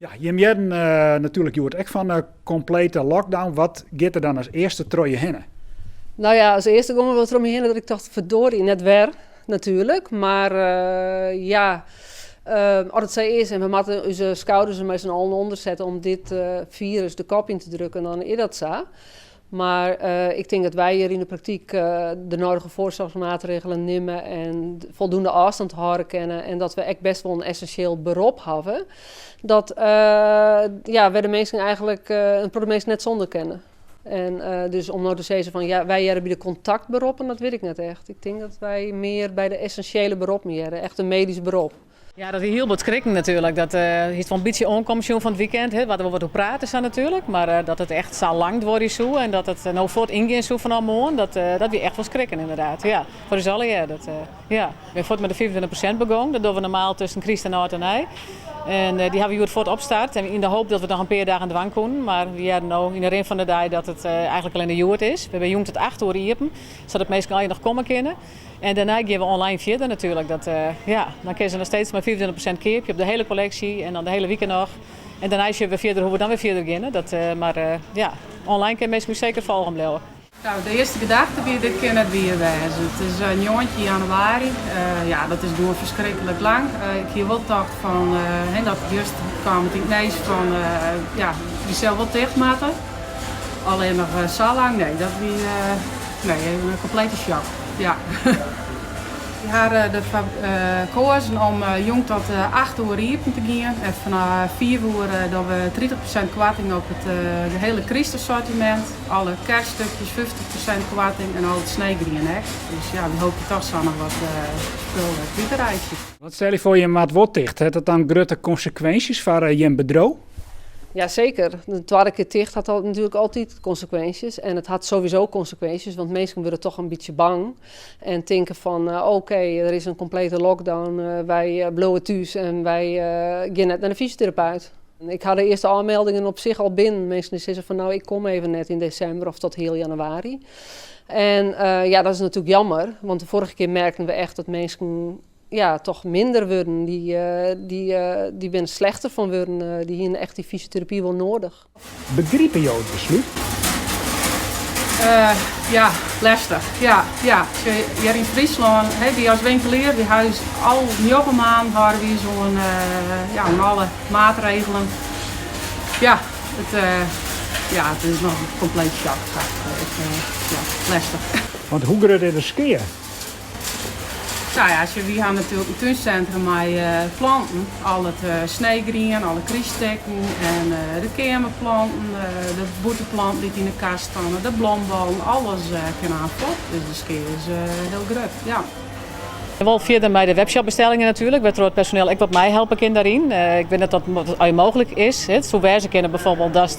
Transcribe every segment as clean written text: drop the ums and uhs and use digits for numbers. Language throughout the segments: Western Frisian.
Ja, jim hearden natuerlik hjoed ek fan de komplete lockdown. Wat giet der dan as earste troch je hinne? Nou ja, as earste gong der wol troch my hinne dat ik tocht, verdorie, net wer natuerlik. Mar ja, as it sa is en we moatte ús skouders der mei syn allen ûnder sette om dit firus de kop yn te drukken, dan is dat sa. Mar ik tink dat wy hjir yn de praktyk de nodige foarsoarchsmaatregelen nimme en foldoende ôfstân hâlde kinne en dat we ek bêst wol in essensjeel berop hawwe. Dat ja, wêr de minsken eigenlik, in protte minsken net sûnder kinne. En dus om no te sizzen fan ja, wy hearre by de kontaktberoppen, dat wit ik net echt. Ik tink dat wy mear by de essensjele beroppen hearre, echt in medysk berop. Ja, dat wie hiel bot skrikken natuerlik. Dat hiest wol in bytsje oankommen sjoen fan it weekend. Hè, waard der wol wat oer praten sa natuerlik. Mar dat it echt sa lang duorje soe en dat it no fuort yngean soe fanôf moarn, dat dat wie echt wol skrikken ynderdaad. Ja, foar ús allegear. Dat, ja. We binne fuort mei de 25% begûn. Dat dogge we normaal tusken kryst en âld en nij. En dy hawwe we hjoed fuort opstart. En yn de hoop dat we it noch in pear dagen dwaan koenen. Mar we hearden no yn de rin fan de dei dat it eigenlik allinne hjoed is. We binne jûn tot acht oere iepen, sadat minsken allegear noch komme kinne. En dêrnei gean we online fierder natuerlik. Dat, ja, dan kinne se noch steeds mei 25% keapje op de hele kolleksje en dan de hele wike noch. En dêrnei sjogge we fierder hoe't we dan wer fierder geane. Dat, mar ja, online kinne minsken ús seker folgen bliuwe. Nou, de earste gedachte wie, dit kin net wier wêze. It is 19 januari, ja, dat is gewoan ferskriklik lang. Ik hie wol tocht fan, dat just kaam it yn it nijs fan, ja, wy sille wol ticht moatte. Allinnich sa lang, nee, dat wie nee, even in komplete shock. Ja. Wy hawwe derfoar koazen om jûn tot 8 oere iepen te gean en fanôf 5 oere dogge we 30% koarting op it gehele krystassortimint. Alle kerststukjes 50% koarting en al it sneegrien ek. Dus ja, wy hoopje toch sa noch wat spul kwyt te reitsjen. Wat stel je foar, jim moat wol ticht. Hat dat dan grutte konsekwinsjes foar jim bedriuw? Ja, seker. De twadde kear ticht hat al natuerlik altyd konsekwinsjes. En it hat sowieso konsekwinsjes, want minsken wurde toch in bytsje bang. En tinke fan, oké, der is in komplete lockdown, wy bliuwe thús en wy gean net nei de fysioterapeut. Ik ha de earste oanmeldingen op sich al binnen. Minsken dy sizze fan, nou, ik kom even net yn desimber of tot heal januari. En ja, dat is natuerlik jammer, want de foarige kear merkten we echt dat minsken ja, toch minder wurden. Dy, dy, dy binne slechter fan wurden. Dy hiene echt dy fysioterapy wol noadich. Begripe jo it beslút? Ja, lestich. Ja, ja. Hjir yn Fryslân, wy as winkelier, wy ha ús al njoggen maanden hâlde wy ús oan, ja, oan alle maatregelen. Ja, it, ja, it is noch in kompleet shock. Ja, lestich. Want hoe grut is de skea? Nou ja, sjoch, wy ha natuerlik in túnsintrum mei planten. Al it sneegrien, alle kryststikken en de keamerplanten, de bûtenplanten dy't yn de kast steane, de blombollen, alles kin aanst fuort. Dus de skea is hiel grut, ja. Wol fierder mei de webshopbestellingen natuerlik, wêrtroch it personeel ek wat meihelpe kin dêryn. Ik wit net oft dat mooglik is. It soe wêze kinne bijvoorbeeld datst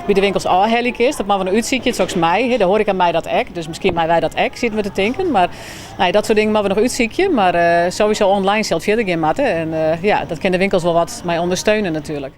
by de winkels ôfhelje kinst. Dat moatte we noch útsykje. Soks mei. De hoareka mei dat ek, dus miskien meie wy dat ek, sitte we te tinken. Mar nou ja, dat soart dingen moatte we noch útsykje. Mar sowieso online sil it fierder gean moatte. En ja, dat kin de winkels wol wat mei ûndersteune natuerlik.